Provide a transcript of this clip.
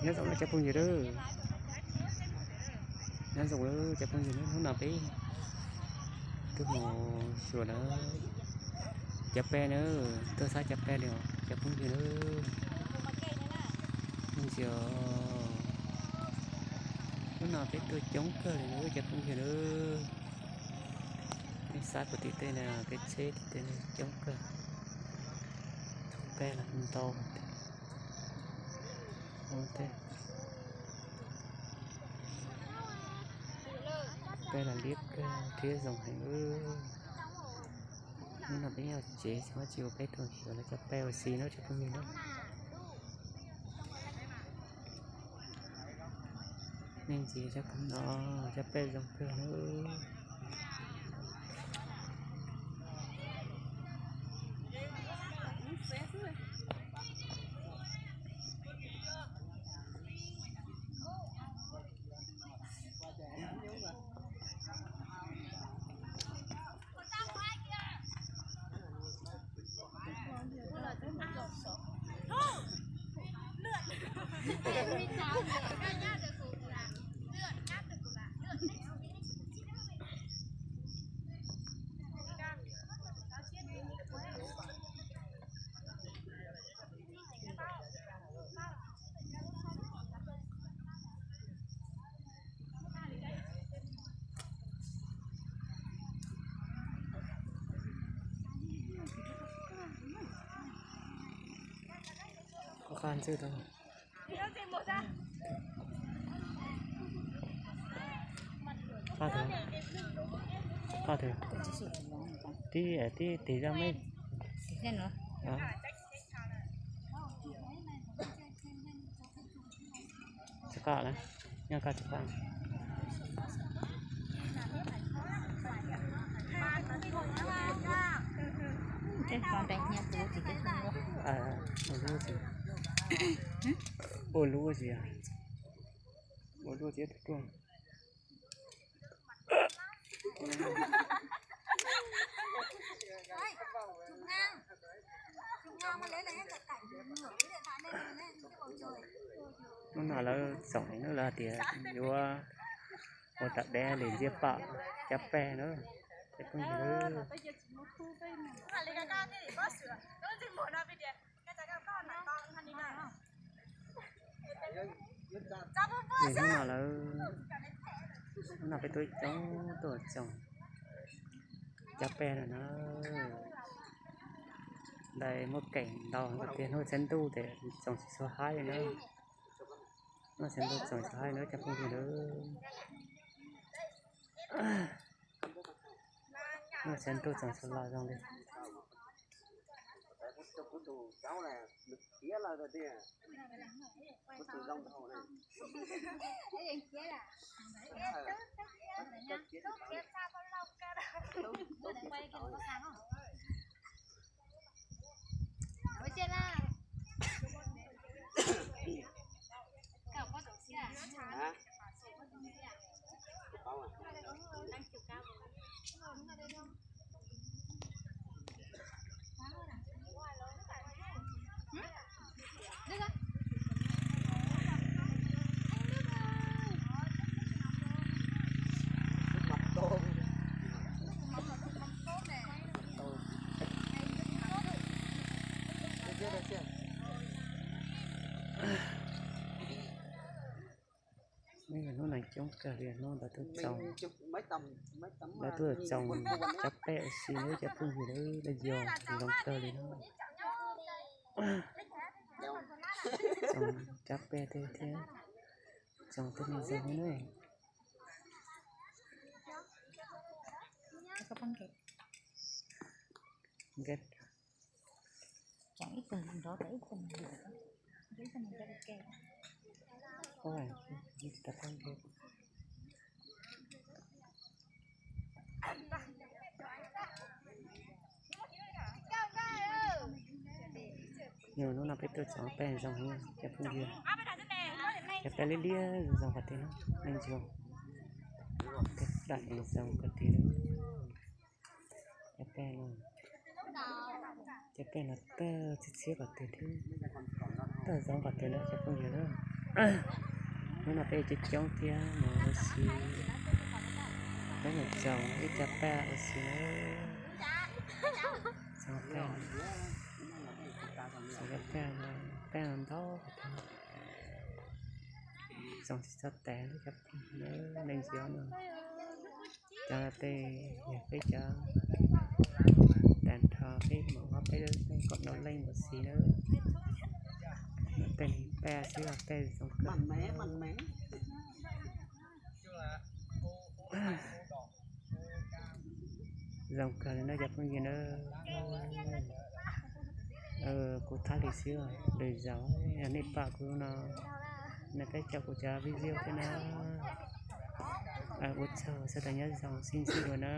Nyob zoo lawm cov phooj ywg na. Nyob zoo lawm cov phooj ywg na, hnub no peb tuaj mus xyuas lawv cov pej na, tuaj saib cov pej li os cov phooj ywg na. Ntsia, hnub no peb tuaj coob kawg li na cov phooj ywg na. Nej saib puag tim tej na, tej tsheb tim tej coob kawg. Pej los ntau thiab. Pej los liab kawg thiab zoo heev. Hnub no peb nyob tsev tsis muaj tsis ua, peb tuaj xyuas lawv cov pej ua si na cov phooj ywg na. Nej ntsia cov pej no, cov pej zoo kawg na. Qhov qab ntxwb tau. Thaj twg? Thaj twg? Tib, tib tig zaj me. Tsis qab na, nyob qab tsis qab. Ua lub tsis, ua lub tsis, ua lub tsis tuaj. Hnub no lawv txoom lawv hais tias yuav ua tau deb li ntxiab pam cov pej na, cov phooj ywg. Hnub no lawv, hnub no peb tuaj coob tuaj txoom cov pej no na. Ntawd muaj keem ntau tias hnub txhiab ntuj ces txoom tsis txhua haib li na. Hnub txhiab ntuj txoom tsis txhua haib li na cov phooj ywg na. Hnub txhiab ntuj txoom txhua los zoo li. Hnub no coob kawg li, hnub ntawd tuaj txoom, lawv tuaj txoom cov pej ua si na cov phooj ywg na, lawv yog zoo kawg li na. Txoom cov pej tej thiab, txoom tej me zoo na. Yog hnub no peb tuaj txoom pej zoo heev cov phooj ywg. Cov pej liab liab zoo qhov twg na, nej ntsia. Pej dam zoo qhov twg na. Cov pej no, cov pej no tawg txhiab txhiab qhov twg thiab, tawg zoo qhov twg na cov phooj ywg na. Hnub no peb coob coob thiab mus ua si, peb mus txog ib co paj ua si na. Txog paj, txog paj, paj ntau, txog tsis txog tas lub cov paj na, nej ntsia no. Cov no tej yog peb cov tag nrho peb mus ob peb lub neej kaum no leej ua si na. Tej paj xwb, tej zoo kawg. Zoo kawg li na cov phooj ywg na. Kuv thab li xwb, lwm zaus yog nej pom kuv no, nej pab caum kuv cov video thiab na. Ua tsaug, sawv daws nyob zoo, sib ntsib dua na.